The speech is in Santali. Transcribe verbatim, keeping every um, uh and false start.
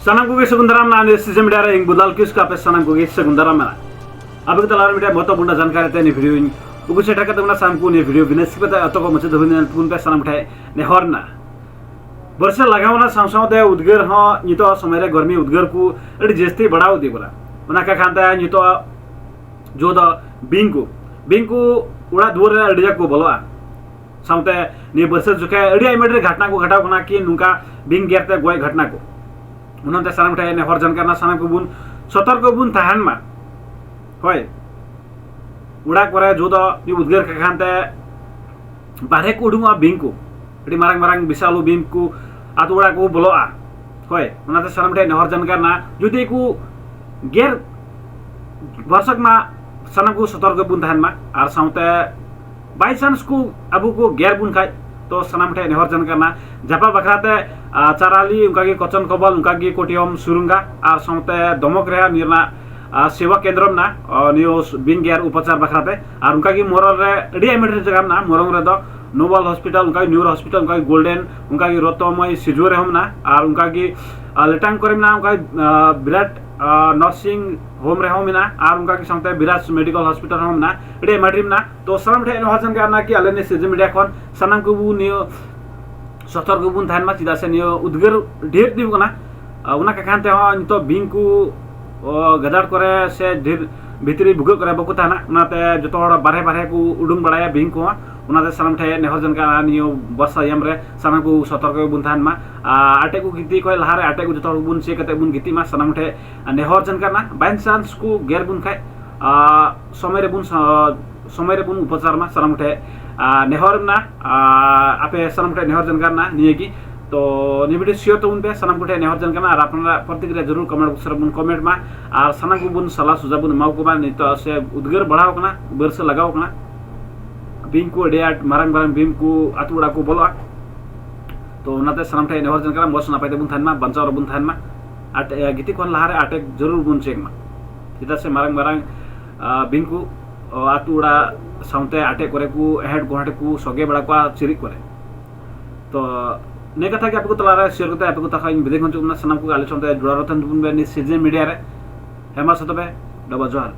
ᱥᱟᱱᱟᱢ ᱠᱚᱜᱮ ᱥᱟᱹᱜᱩᱱ ᱫᱟᱨᱟᱢ ᱱᱟ ᱱᱤᱭᱟᱹ ᱥᱤᱡᱤ ᱢᱤᱰᱤᱭᱟ ᱨᱮ ᱤᱧ ᱵᱩᱫᱟᱞ ᱠᱤᱥᱠᱩ ᱟᱯᱮ ᱥᱟᱱᱟᱢ ᱠᱚᱜᱮ ᱥᱟᱹᱜᱩᱱ ᱫᱟᱨᱟᱢ ᱢᱮᱱᱟᱜᱼᱟ᱾ ᱟᱯᱮ ᱠᱚ ᱛᱟᱞᱟ ᱨᱮ ᱢᱤᱫᱴᱮᱱ ᱢᱚᱦᱚᱛᱚᱯᱩᱨᱱᱚ ᱡᱟᱱᱠᱟᱨᱤ ᱛᱮ ᱱᱤᱭᱟᱹ ᱵᱷᱤᱰᱤᱭᱳᱧ ᱩᱜᱩ ᱥᱮᱴᱮᱨ ᱠᱟᱛᱮ ᱵᱚᱱᱟ᱾ ᱥᱟᱱᱟᱢ ᱠᱚ ᱱᱤᱭᱟᱹ ᱵᱷᱤᱰᱤᱭᱳ ᱵᱤᱱᱟᱹ ᱥᱠᱤᱯ ᱠᱟᱛᱮ ᱮᱛᱚᱦᱚᱵ ᱢᱩᱪᱟᱹᱫ ᱫᱷᱟᱹᱵᱤᱡ ᱧᱮᱞ ᱛᱟᱵᱚᱱ ᱯᱮ ᱥᱟᱱᱟᱢ ᱴᱷᱮᱱ ᱱᱮᱦᱚᱨ ᱱᱟ᱾ ᱵᱟᱹᱨᱥᱟᱹ ᱞᱟᱜᱟᱣ ᱮᱱᱟ, ᱥᱟᱶ ᱥᱟᱶᱛᱮ ᱩᱫᱽᱜᱟᱹᱨ ᱦᱚᱸ ᱱᱤᱛᱚᱜ ᱥᱚᱢᱚᱭ ᱨᱮ ᱜᱚᱨᱢᱤ ᱩᱫᱽᱜᱟᱹᱨ ᱠᱚ ᱟᱹᱰᱤ ᱡᱟᱹᱥᱛᱤ ᱵᱟᱲᱟᱣ ᱤᱫᱤ ᱠᱟᱱᱟ᱾ ᱚᱱᱟ ᱠᱟᱠᱷᱟᱱ ᱛᱮ ᱱᱤᱛᱚᱜ ᱡᱚ ᱫᱚ ᱵᱤᱧ ᱠᱚ ᱵᱤᱧ ᱠᱚ ᱚᱲᱟᱜ ᱫᱩᱣᱟᱹᱨ ᱨᱮ ᱟᱹᱰᱤ ᱡᱟᱠ ᱠᱚ ᱵᱚᱞᱚᱜᱼᱟ᱾ ᱥᱟᱶᱛᱮ ᱱᱤᱭᱟᱹ ᱵᱟᱹᱨᱥᱟᱹ ᱡᱚᱠᱷᱮᱡ ᱟᱹᱰᱤ ᱟᱭᱢᱟ ᱰᱷᱮᱨ ᱜᱷᱚᱴᱚᱱᱟ ᱠᱚ ᱜᱷᱚᱴᱟᱣ ᱠᱟᱱᱟ ᱠᱤ ᱱᱚᱝᱠᱟ ᱵᱤᱧ ᱜᱮᱨ ᱛᱮ ᱜᱚᱡ ᱜᱷᱚᱴᱚᱱᱟ ᱠᱚ᱾ ᱚᱱᱟᱛᱮ ᱥᱟᱱᱟᱢ ᱴᱷᱮᱱ ᱱᱮᱦᱚᱨ ᱡᱟᱱᱠᱟᱨ ᱱᱟ, ᱥᱟᱱᱟᱢ ᱠᱚᱵᱚᱱ ᱥᱚᱛᱚᱨᱠᱚ ᱵᱚᱱ ᱛᱟᱦᱮᱱ ᱢᱟ᱾ ᱦᱳᱭ, ᱚᱲᱟᱜ ᱠᱚᱨᱮ ᱡᱚ ᱫᱚ ᱩᱫᱽᱜᱟᱹᱨ ᱠᱟᱠᱷᱟᱱ ᱛᱮ ᱵᱟᱨᱦᱮ ᱠᱚ ᱩᱰᱩᱝᱚᱜᱼᱟ ᱵᱤᱧ ᱠᱚ, ᱟᱹᱰᱤ ᱢᱟᱨᱟᱝ ᱢᱟᱨᱟᱝ ᱵᱤᱥᱟᱞᱩ ᱵᱤᱧ ᱠᱚ ᱟᱛᱳ ᱚᱲᱟᱜ ᱠᱚ ᱵᱚᱞᱚᱜᱼᱟ᱾ ᱦᱳᱭ, ᱚᱱᱟᱛᱮ ᱥᱟᱱᱟᱢ ᱴᱷᱮᱱ ᱱᱮᱦᱚᱨ ᱡᱟᱱᱠᱟᱨ ᱱᱟ, ᱡᱩᱫᱤ ᱠᱚ ᱜᱮᱨ ᱵᱷᱚᱨᱥᱚᱠ ᱢᱟ ᱥᱟᱱᱟᱢ ᱠᱚ ᱥᱚᱛᱚᱨᱠᱚ ᱵᱚᱱ ᱛᱟᱦᱮᱱ ᱢᱟ᱾ ᱟᱨ ᱥᱟᱶᱛᱮ by chance ᱠᱚ ᱟᱵᱚ ᱠᱚ ᱜᱮᱨ ᱵᱚᱱ ᱠᱷᱟᱡ ᱛᱚ ᱥᱟᱱᱟᱢ ᱴᱷᱮᱱ ᱱᱮᱦᱚᱨ ᱡᱟᱱᱠᱟᱨ ᱱᱟ, ᱡᱟᱯᱟ ᱵᱟᱠᱷᱨᱟ ᱛᱮ ᱟᱨ ᱪᱟᱨᱟᱞᱤ, ᱚᱱᱠᱟᱜᱮ ᱠᱚᱪᱚᱱ ᱠᱚᱵᱚᱞ, ᱚᱱᱠᱟᱜᱮ ᱠᱚᱴᱤᱭᱚᱢ ᱥᱩᱨᱩᱝᱜᱟ ᱟᱨ ᱥᱟᱶᱛᱮ ᱫᱚᱢᱚᱠ ᱨᱮ ᱱᱤᱭᱟᱹ ᱨᱮᱱᱟᱜ ᱟᱨ ᱥᱮᱵᱟ ᱠᱮᱱᱫᱨᱚ ᱢᱮᱱᱟᱜᱼᱟ, ᱟᱨ ᱱᱤᱭᱟᱹ ᱵᱤᱧ ᱜᱮᱨ ᱩᱯᱚᱪᱟᱨ ᱵᱟᱠᱷᱨᱟ ᱛᱮ᱾ ᱟᱨ ᱚᱱᱠᱟᱜᱮ ᱢᱚᱨᱚᱝ ᱨᱮ ᱟᱹᱰᱤ ᱟᱭᱢᱟ ᱰᱷᱮᱨ ᱡᱟᱭᱜᱟ ᱢᱮᱱᱟᱜᱼᱟ᱾ ᱢᱚᱨᱚᱝ ᱨᱮᱫᱚ ᱱᱳᱵᱟᱞ ᱦᱚᱥᱯᱤᱴᱟᱞ, ᱚᱱᱠᱟᱜᱮ ᱱᱤᱭᱩᱨᱳ ᱦᱚᱥᱯᱤᱴᱟᱞ, ᱚᱱᱠᱟᱜᱮ ᱜᱳᱞᱰᱮᱱ, ᱚᱱᱠᱟᱜᱮ ᱨᱚᱛᱚᱢᱚᱭ ᱥᱤᱡᱩ ᱨᱮᱦᱚᱸ ᱢᱮᱱᱟᱜᱼᱟ᱾ ᱟᱨ ᱚᱱᱠᱟᱜᱮ ᱟᱨ ᱞᱮᱴᱟᱝ ᱠᱚᱨᱮ ᱢᱮᱱᱟᱜᱼᱟ, ᱚᱱᱠᱟᱜᱮ ᱟᱨ ᱵᱤᱨᱟᱴ ᱟᱨ ᱱᱟᱨᱥᱤᱝ ᱦᱳᱢ ᱨᱮᱦᱚᱸ ᱢᱮᱱᱟᱜᱼᱟ᱾ ᱟᱨ ᱚᱱᱠᱟᱜᱮ ᱥᱟᱶᱛᱮ ᱵᱤᱨᱟᱴ ᱢᱮᱰᱤᱠᱮᱞ ᱦᱚᱥᱯᱤᱴᱟᱞ ᱨᱮᱦᱚᱸ ᱢᱮᱱᱟᱜᱼᱟ᱾ ᱟᱹᱰᱤ ᱟᱭᱢᱟ ᱰᱷᱮᱨ ᱢᱮᱱᱟᱜᱼᱟ᱾ ᱛᱚ ᱥᱟᱱᱟᱢ ᱴᱷᱮᱱ ᱱᱮᱦᱚᱨ ᱡᱟᱱᱠᱟᱨ ᱱᱟ ᱠᱤ ᱟᱞᱮ ᱱᱤᱭᱟᱹ ᱥᱤᱡᱤ ᱢᱤᱰᱤᱭᱟ ᱠᱷᱚᱱ ᱥᱟᱱᱟᱢ ᱠᱚᱵᱚ ᱱᱤᱭᱟᱹ ᱥᱚᱛᱚᱨᱠᱚ ᱵᱚᱱ ᱛᱟᱦᱮᱱ ᱢᱟ, ᱪᱮᱫᱟᱜ ᱥᱮ ᱱᱤᱭᱟᱹ ᱩᱫᱽᱜᱟᱹᱨ ᱰᱷᱮᱨ ᱤᱫᱤ ᱠᱟᱱᱟ᱾ ᱟᱨ ᱚᱱᱟ ᱠᱟᱠᱷᱟᱱ ᱛᱮᱦᱚᱸ ᱱᱤᱛᱚᱜ ᱵᱤᱧ ᱠᱚ, ᱚ, ᱜᱟᱡᱟᱲ ᱠᱚᱨᱮ ᱥᱮ ᱰᱷᱮᱨ ᱵᱷᱤᱛᱨᱤ ᱵᱷᱩᱜᱟᱹᱜ ᱠᱚᱨᱮ ᱵᱟᱠᱚ ᱛᱟᱦᱮᱱᱟ, ᱚᱱᱟᱛᱮ ᱡᱚᱛᱚ ᱦᱚᱲ ᱵᱟᱨᱦᱮ ᱵᱟᱨᱦᱮ ᱠᱚ ᱩᱰᱩᱝ ᱵᱟᱲᱟᱭᱟ ᱵᱤᱧ ᱠᱚᱦᱚᱸ᱾ ᱚᱱᱟᱛᱮ ᱥᱟᱱᱟᱢ ᱴᱷᱮᱱ ᱱᱮᱦᱚᱨ ᱡᱟᱱᱠᱟᱨ ᱱᱟ, ᱱᱤᱭᱟᱹ ᱵᱚᱨᱥᱟ ᱭᱟᱢ ᱨᱮ ᱥᱟᱱᱟᱢ ᱠᱚ ᱥᱚᱛᱚᱨᱠᱚ ᱵᱚᱱ ᱛᱟᱦᱮᱱ ᱢᱟ᱾ ᱟᱨ ᱟᱴᱮᱫ ᱠᱚ ᱜᱤᱛᱤᱡ ᱠᱷᱚᱱ ᱞᱟᱦᱟᱨᱮ ᱟᱴᱮᱫ ᱠᱚ ᱡᱚᱛᱚ ᱦᱚᱲ ᱵᱚᱱ ᱪᱮᱠ ᱠᱟᱛᱮ ᱵᱚᱱ ᱜᱤᱛᱤᱡ ᱢᱟ᱾ ᱥᱟᱱᱟᱢ ᱴᱷᱮᱱ ᱱᱮᱦᱚᱨ ᱡᱟᱱᱠᱟᱨ ᱱᱟ, by chance ᱠᱚ ᱜᱮᱨ ᱵᱚᱱ ᱠᱷᱟᱡ ᱟᱨ ᱥᱚᱢᱚᱭ ᱨᱮᱵᱚᱱ ᱥᱚ-, ᱥᱚᱢᱚᱭ ᱨᱮᱵᱚᱱ ᱩᱯᱚᱪᱟᱨ ᱢᱟ᱾ ᱥᱟᱱᱟᱢ ᱴᱷᱮᱱ ᱟᱨ ᱱᱮᱦᱚᱨ ᱢᱮᱱᱟᱜᱼᱟ, ᱟᱨ ᱟᱯᱮ ᱥᱟᱱᱟᱢ ᱴᱷᱮᱱ ᱱᱮᱦᱚᱨ ᱡᱟᱱᱠᱟᱨ ᱱᱟ ᱱᱤᱭᱟᱹ ᱜᱮ᱾ ᱛᱚ ᱱᱤᱭᱟᱹ ᱵᱷᱤᱰᱤᱭᱳ ᱥᱮᱭᱟᱨ ᱛᱟᱵᱚᱱ ᱯᱮ, ᱥᱟᱱᱟᱢ ᱠᱚᱴᱷᱮᱱ ᱱᱮᱦᱚᱨ ᱡᱟᱱᱠᱟᱨ ᱱᱟ᱾ ᱟᱨ ᱟᱯᱱᱟᱨᱟᱜ ᱯᱨᱚᱛᱤᱠᱨᱤᱭᱟ ᱡᱟᱹᱨᱩᱲ ᱠᱚᱢᱮᱱᱴ ᱵᱚᱠᱥ ᱨᱮᱵᱚᱱ ᱠᱚᱢᱮᱱᱴ ᱢᱟ᱾ ᱟᱨ ᱥᱟᱱᱟᱢ ᱠᱚᱵᱚᱱ ᱥᱟᱞᱟ ᱥᱩᱡᱟ ᱵᱚᱱ ᱮᱢᱟ ᱠᱚ ᱢᱟ᱾ ᱱᱤᱛᱚᱜ ᱥᱮ ᱩᱫᱽᱜᱟᱹᱨ ᱵᱟᱲᱟᱣ ᱠᱟᱱᱟ, ᱵᱟᱹᱨᱥᱟᱹ ᱞᱟᱜᱟᱣ ᱠᱟᱱᱟ, ᱵᱤᱧ ᱠᱚ ᱟᱹᱰᱤ ᱟᱸᱴ ᱢᱟᱨᱟᱝ ᱢᱟᱨᱟᱝ ᱵᱤᱧ ᱠᱚ ᱟᱛᱳ ᱚᱲᱟᱜ ᱠᱚ ᱵᱚᱞᱚᱜᱼᱟ᱾ ᱛᱚ ᱚᱱᱟᱛᱮ ᱥᱟᱱᱟᱢ ᱴᱷᱮᱱ ᱱᱮᱦᱚᱨ ᱡᱟᱱᱠᱟᱨ ᱱᱟ, ᱢᱚᱡᱽ ᱱᱟᱯᱟᱭ ᱛᱮᱵᱚᱱ ᱛᱟᱦᱮᱱ ᱢᱟ, ᱵᱟᱧᱪᱟᱣ ᱨᱮᱵᱚᱱ ᱛᱟᱦᱮᱱ ᱢᱟ᱾ ᱟᱨ ᱜᱤᱛᱤᱡ ᱠᱷᱚᱱ ᱞᱟᱦᱟᱨᱮ ᱟᱴᱮᱫ ᱡᱟᱹᱨᱩᱲ ᱵᱚᱱ ᱪᱮᱠ ᱢᱟ, ᱪᱮᱫᱟᱜ ᱥᱮ ᱢᱟᱨᱟᱝ ᱢᱟᱨᱟᱝ ᱟᱨ ᱵᱤᱧ ᱠᱚ, ᱚ, ᱟᱹᱛᱩ ᱚᱲᱟᱜ ᱥᱟᱶᱛᱮ ᱟᱴᱮᱫ ᱠᱚᱨᱮ ᱠᱚ ᱮᱦᱮᱸᱰ ᱜᱚᱦᱮᱸᱰ ᱠᱚ ᱥᱚᱜᱮ ᱵᱟᱲᱟ ᱠᱚᱣᱟ ᱪᱤᱨᱤᱡ ᱠᱚᱨᱮ᱾ ᱛᱚ ᱱᱤᱭᱟᱹ ᱠᱟᱛᱷᱟ ᱜᱮ ᱟᱯᱮ ᱠᱚ ᱛᱟᱞᱟᱨᱮ ᱥᱮᱭᱟᱨ ᱠᱟᱛᱮ ᱟᱯᱮ ᱠᱚ ᱛᱟᱠᱷᱟ ᱤᱧ ᱵᱤᱫᱟᱹᱭ ᱠᱷᱚᱱ ᱪᱩᱠᱩᱢ ᱥᱟᱱᱟᱢ ᱠᱚᱜᱮ ᱟᱞᱮ ᱥᱟᱶᱛᱮ ᱡᱚᱲᱟᱣ ᱨᱮ ᱛᱟᱦᱮᱱ ᱛᱟᱵᱚᱱ ᱯᱮ ᱱᱤᱭᱟᱹ ᱥᱤᱡᱤᱱ ᱢᱤᱰᱤᱭᱟ ᱨᱮ᱾ ᱦᱮᱢᱟ ᱥᱮ ᱛᱚᱵᱮ ᱰᱚᱵᱟ ᱡᱚᱦᱟᱨ᱾